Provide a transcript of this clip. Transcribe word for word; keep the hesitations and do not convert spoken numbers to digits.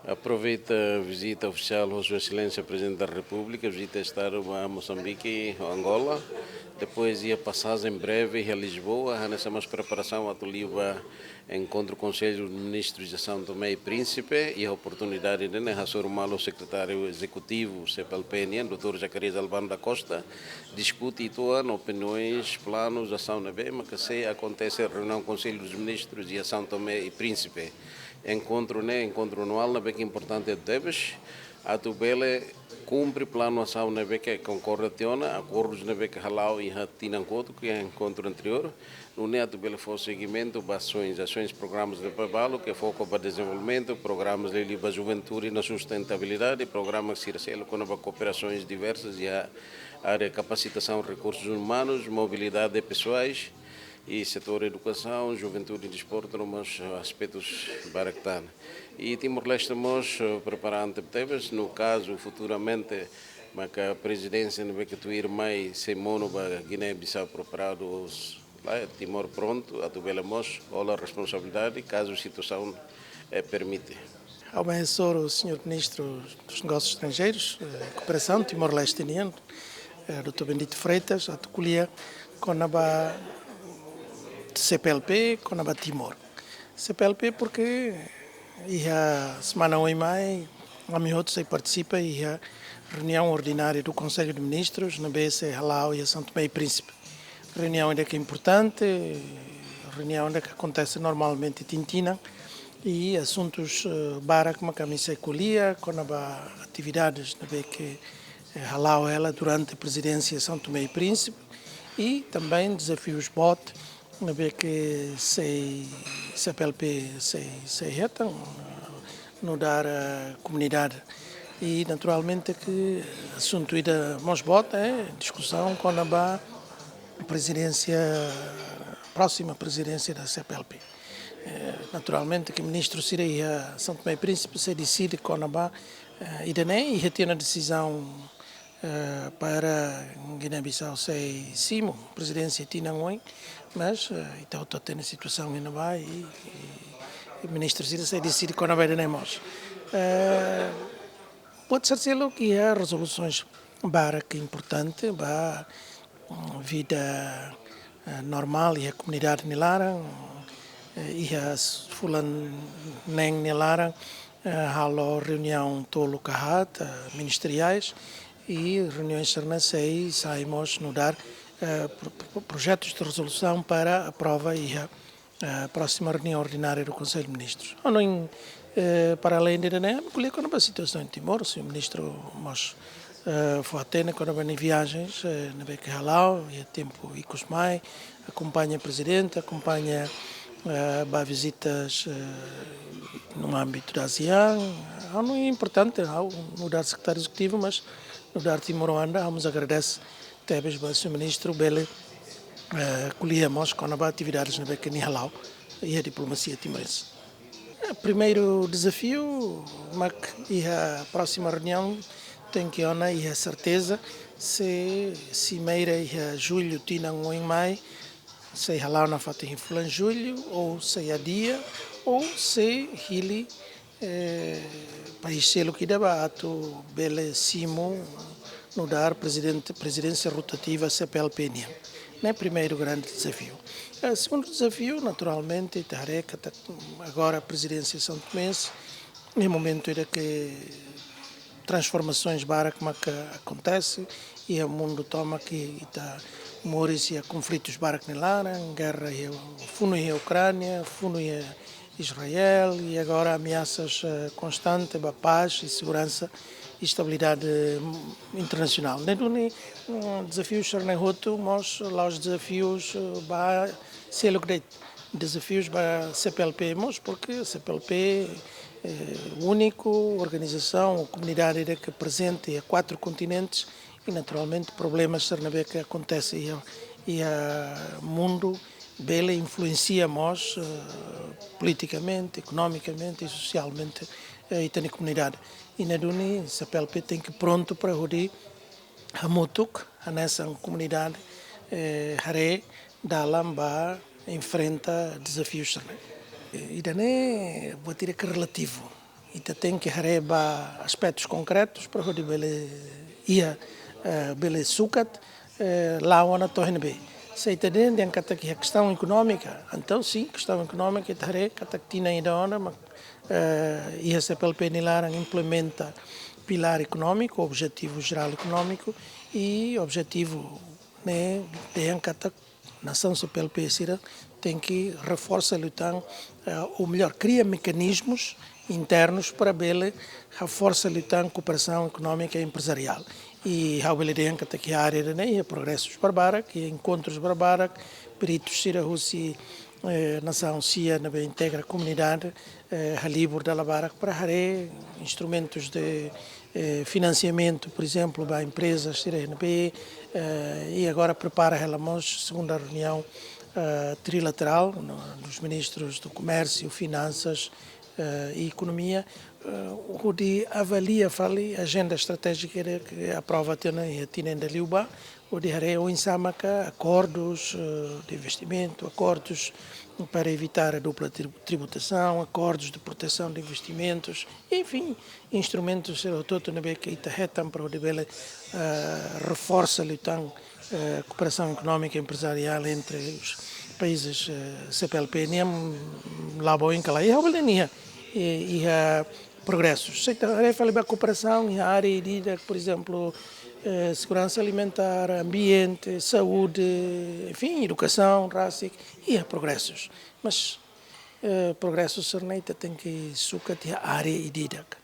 Aproveita vizita ofisiál ho Sua Exelénsia Prezidente da Repúblika, vizita Estadu ba Mosambike ho Angola. Depois iha pasajen breve iha Lisboa, hanesan mós preparasaun atu liu ba enkontru Konsellu de Ministrus iha São Tomé e Príncipe, iha oportunidade ida-ne'e hasoru malu Sekretáriu Ezekutivu C P L P nian, doutór Zacarias Albano da Costa, diskute uitoan opiniaun, planus, asaun ne'ebé maka sei akontese reuniaun Konsellu de Ministrus iha São Tomé e Príncipe. Enkontru ne'e enkontru anuál ne'ebé ke importante tebes, atu bele kumpre planu asaun ne'ebé ke konkorda tiha ona, akordus ne'ebé ke hala'o iha tinan kotuk iha enkontru anteriór, nune'e atu bele fó segimentu ba asoens, asoens, programas ne'ebé balu ke foka ba dezenvolvimentu, programas liuliu ba juventude no sustentabilidade, programa sira seluk kona-ba kooperasoens diversas iha área kapasitasaun rekursus umanus, mobilidade de pesoais, i setór edukasaun, juventude, desportu, no mós aspetus barak tan. I Timor-Leste mós, eh, preparante tebes, no kazu futuramente maka prezidénsia ne'ebé ke tuirmai sei monu ba Guiné-Bissau preparadu, os, la, Timor prontu atu bele mós hola responsabilidade kazu situasaun, eh, permite. Ha'u mai hasoru señór Ministru dos Negósius Estranjeirus, eh, Kooperasaun Timor-Leste nian, eh, doutór Bendito Freitas, atu ko'alia kona-ba C P L P, kona-ba Timor. C P L P porque iha semana oin mai, ami hotu sei partisipa iha reuniaun ordinária do Conselho de Ministros, ne'ebé sei hala'o iha São Tomé e Príncipe. Reuniaun ida ke importante, reuniaun ida ke akontese normalmente tinan-tinan, i asuntus, eh, barak maka ami sei ko'alia, kona-ba atividades ne'ebé ke, eh, hala'o hela durante prezidénsia São Tomé e Príncipe, i também dezafius boot ne'ebé ke sei, C P L P sei, sei hetan, nu'udar, eh, komunidade. I naturalmente ke asuntu ida mós boot, eh, diskusaun kona-ba prezidénsia, próxima prezidénsia da C P L P. Eh, naturalmente ke ministru sira iha São Tomé e Príncipe sei deside kona-ba, eh, ida-ne'e, iha tiha ona desizaun, eh, para Guiné-Bissau sei simu prezidénsia tinan oin, mas, eh, ita hotu hatene situasaun iha ne'ebá i, i, i ministru sira sei deside kona-ba ida-ne'e mós. Eh, buat sira seluk iha rezolusoens barak ke importante ba, mm, vida, eh, normál iha komunidade nia laran, eh, iha s-, fulan neen nia laran, eh, halo reuniaun tolu ka haat, eh, ministeriais, i reuniaun sira-ne'e sei sai mós nu'udar, eh, pro-, pro-, projetus de rezolusaun para aprova iha, eh, próxima reuniaun ordinária do Conselho de Ministros. Ha'u hanoin, eh, para além de ne'e, ko'alia kona-ba situasaun Timor, señór ministru mós, eh, fó hatene kona-ba nia viajens, eh, ne'ebé ke hala'o iha tempu ikus mai, akompaña prezidente, akompaña, eh, ba vizitas, eh, no ámbito da ASEAN. Ha'u hanoin importante, ha'u nu'udar sekretáriu ezekutivu, mas nu'udar timoroan, ha'u mós agradese tebes ba señór ministru bele, eh, ko'alia mós kona-ba atividades ne'ebé ke nia hala'o iha diplomasia timorense. Eh, primeiru dezafiu, mak iha próxima reuniaun tenke ona iha serteza se simeira iha jullu tinan oin mai sei hala'o nafatin fulan jullu, ou sei adia, ou sei hili, eh, país seluk ida ba atu bele simu nu'udar prezidente, prezidénsia rotativa C P L P nian. Ne'e primeiru grande dezafiu. Eh, segundu dezafiu, naturalmente, ita haree katak agora prezidénsia santomense, Iha momentu ida ke transformasoens barak maka akontese, iha mundu tomak ita moris iha konflitus barak nia laran, gerra iha, funu iha Ukránia, funu iha Israel, i agora ameasas, eh, konstante ba pás i seguransa i estabilidade, mm, internasionál. Ne'e duni, mm, dezafius sira-ne'e hotu, mós la'ós dezafius, eh, ba seluk de'it, dezafius ba C P L P mós, porque C P L P, eh, úniku organizasaun ou komunidade ida ke prezente iha kuatru kontinentes, i naturalmente problemas sira ne'ebé ke akontese iha, iha mundu bele influensia mós, eh, politikamente, ekonomikamente i sosialmente, eh, ita-nia komunidade. I ne'e duni C P L P tenke prontu para hodi hamutuk hanesan komunidade, eh, haree dalan ba enfrenta dezafius sira-ne'e. Eh, ida-ne'e buat ida ke relativu. Ita tenke haree ba aspetus konkretus para hodi bele iha, eh, bele sukat, eh, la'o ona to'o iha ne'ebé. Se ita dehan, dehan katak iha kestaun ekonómika, entaun sin, kestaun ekonómika ita haree katak tinan ida ona mak, eh, iha C P L P nia laran implementa pilár ekonómiku, objetivu jerál ekonómiku, i objetivu ne'e dehan katak nasaun C P L P sira tenke reforsa liután, eh, ou melhor, kria mekanizmus internus para bele reforsa liután kooperasaun ekonómika i emprezariál. I ha'u bele dehan katak iha área ida-ne'e iha progresus barbarak, iha enkontrus barbarak, peritus sira husi, eh, nasaun sia ne'ebé integra komunidade, eh, halibur dala barak para haree instrumentus de, eh, finansiamentu, por ezemplu, ba emprezas sira ne'ebé, eh, i agora prepara hela mós segunda reuniaun, eh, trilaterál, no, dos ministrus do Comércio, Finansas, eh, i Ekonomia, eh, hodi avalia fali ajenda estratéjika ida ke aprova tiha ona iha tinan ida liubá, hodi haree oinsá maka akordus, eh, de investimentu, akordus para evitar a dupla tri-, tributasaun, akordus de protesaun de investimentus, enfin, instrumentus sira hotu-hotu ne'ebé ke ita hetan para hodi bele, eh, reforsa liután, eh, kooperasaun ekonómika i emprezariál entre os países, eh, C P L P nian, mm, la ba oin ka lae, iha bele nia, eh, iha progresus. Se ita refere ba kooperasaun iha área ida-idak, por ezemplu, eh, seguransa alimentár, ambiente, saúde, enfin, edukasaun, rasik, iha progresus. Mas, eh, progresus sira-ne'e ita tenke sukat iha área ida-idak.